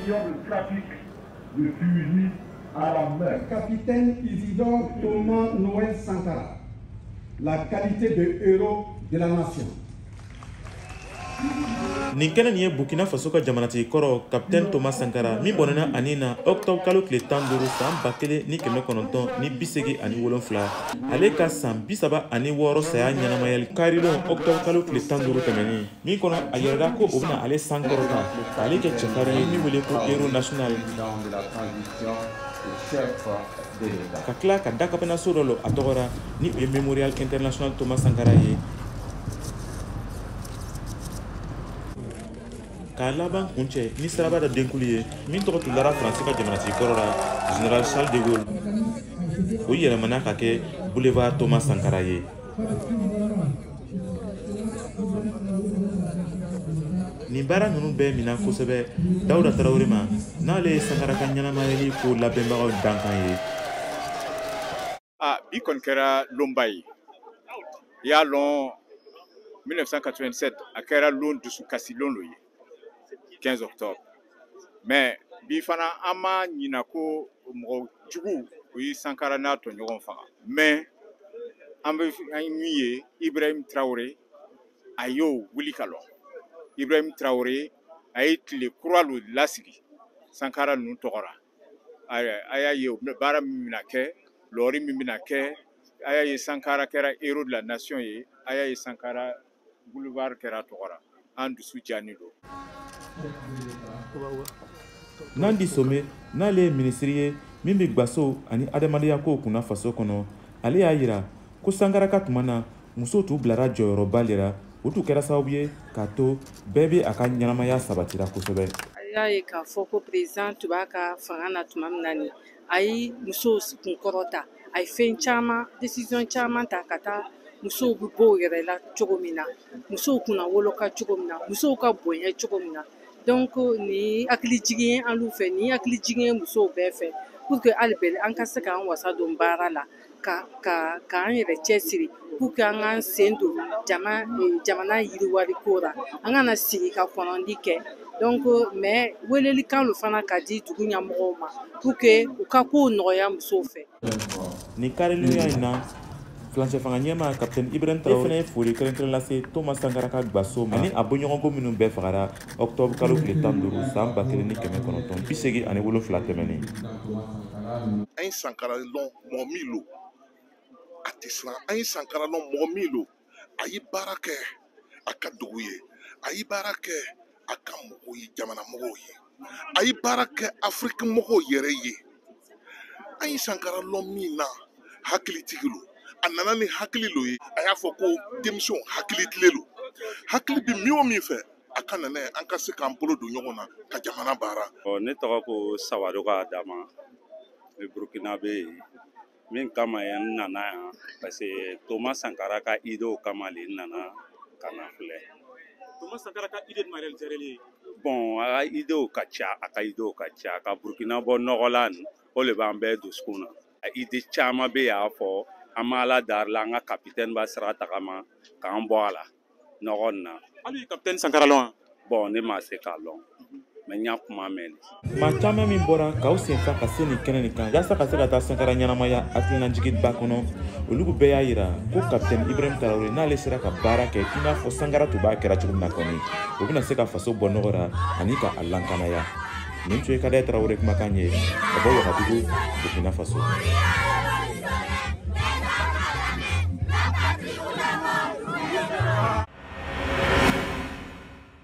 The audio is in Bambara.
Question de trafic de fusils à la main. Capitaine Isidore Thomas Noël Sankara, la qualité de héros de la nation. Nin kɛnɛ nin ye Burkina Faso ka jamanatigi kɔrɔ Capitaine Thomas Sankara min bɔnɛna ani na octobre kalo tile 15 san 1987, ale ka san 36 saya ɲɛnamayali karilon octobre kalo tile 15 tɛmɛnen min kɔnɔ a yɛrɛda ko o bɛna ale sankɔrɔta k'ale kɛ cɛfarin ye min wele ko héros national, ka tila ka dakabanaso dɔ lɔ a tɔgɔ la ni o ye Memorial International Thomas Sankara ye. K'a laban kuncɛ ni siraba dɔ denkulu ye min tɔgɔ tun dara Faransi ka jamanatigi kɔrɔ la Général Charles de Gaulle, o yɛlɛmana ka kɛ Boulevard Thomas Sankara ye. Nin baara ninnu bɛɛ minɛ kosɛbɛ Dawuda Tarawele ma, n'ale ye Sankara ka ɲɛnamayali ko labɛnbagaw dankan ye. Bi kɔni kɛra lonba ye. I y'a lɔn 1987 a kɛra lon dusukasi lon lo ye, 15 octobre. Mais bi fana an ma ɲina ko mɔgɔ jugu o ye Sankara n'a tɔɲɔgɔn faga. Mais an bɛ min ye, Ibrahim Traoré a y'o wuli ka lɔ. Ibrahim Traoré a ye tile kura lo lasigi Sankara ninnu tɔgɔ la. A y'a ye baara min bɛna kɛ, lɔri min bɛna kɛ, a y'a ye Sankara kɛra héros de la nation ye, a y'a ye Sankara boulevard kɛra tɔgɔ la. An dusu diyanen don. Nandi Some, n'ale ye minisiri ye min bɛ gwaso ani adamadenya kow kunna faso kɔnɔ, ale y'a yira ko Sankara ka tuma na musow t'u bilara jɔyɔrɔba le la, o tun kɛra sababu ye k'a to bɛɛ bɛ a ka ɲɛnamaya sabatira kosɛbɛ. A y'a ye k'a fɔ ko président tun b'a ka fanga na tuma min na nin, a ye musow kunkɔrɔta, a ye fɛn caman, décision caman ta ka taa musow bɛ bɔ u yɛrɛ la cogo min na, musow kunna wolo ka cogo min na, musow ka bonya cogo min na. Donc nin hakili jigin ye an fɛ, nin hakili jigin ye musow bɛɛ fɛ, pour que hali bɛɛ an ka se k'an wasa don baara la, ka k'an yɛrɛ cɛsiri pour que an k'an sen don jamana yiriwali ko la, an kana sigi ka kɔnɔndi kɛ. Donc mais welelikan lo fana ka di dugu ɲɛmɔgɔw ma pour que u ka kow nɔgɔya musow fɛ. Nin karilonya in na, furancɛ fanga ɲɛmaa Capitaine Ibrahim Traoré fana ye foli kɛrɛnkɛrɛn lase Thomas Sankara ka gwaso ma ani a bɔɲɔgɔnko minnu bɛɛ fagara octobre kalo tile 15 san 1987 tɛmɛnen. An ye Sankara lɔn mɔgɔ min lo, a tɛ siran. An ye Sankara lɔn mɔgɔ min lo, a ye baara kɛ a ka dugu ye, a ye baara kɛ a ka mɔgɔw ye, jamana mɔgɔw ye, a ye baara kɛ Afiriki mɔgɔw yɛrɛ ye. An ye Sankara lɔn min na, hakilitigi lo. A nana ni hakili lo ye. A y'a fɔ ko denmisɛnw hakili tile lo, hakili bɛ min o min fɛ, a ka na n'a ye, an ka se k'an bolo don ɲɔgɔn na ka jamana baara. Ne tɔgɔ ko Sawadogo Adama, ne Burukina bɛ yen. Min kama ye n nana yan, parce que Thomas Sankara ka idéew kama le n nana ka na filɛ. Thomas Sankara ka idée jumɛn réalisé ye? Bon, a ka idéew ka ca, a ka idéew ka ca. A ka Burukina bɔ nɔgɔ la nin, o de b'an bɛɛ dusukun na. A idée caman bɛ yen, a fɔ an ma Ala dari la, an ka capitaine b'a sira tagama k'an bɔ a la nɔgɔ nin na. Hali capitaine Sankara lɔn wa? Bon, ne ma se k'a lɔn, mais n y'a kuma mɛn. Maa caman min bɔra k'aw senfa ka se nin kɛnɛ nin kan yaasa ka se ka taa Sankara ɲɛnamaya hakilinajigiba kɔnɔ, olu bɛɛ y'a yira ko Capitaine Ibrahim Traoré n'ale sera ka baara kɛ i n'a fɔ Sankara tun b'a kɛra cogo min na kɔni, o bɛna se ka faso bɔ nɔgɔ la ani ka a lankanaya. Nin tun ye Kadɛ Traoré kumakan ye ka bɔ Wagadugu, Burkina Faso.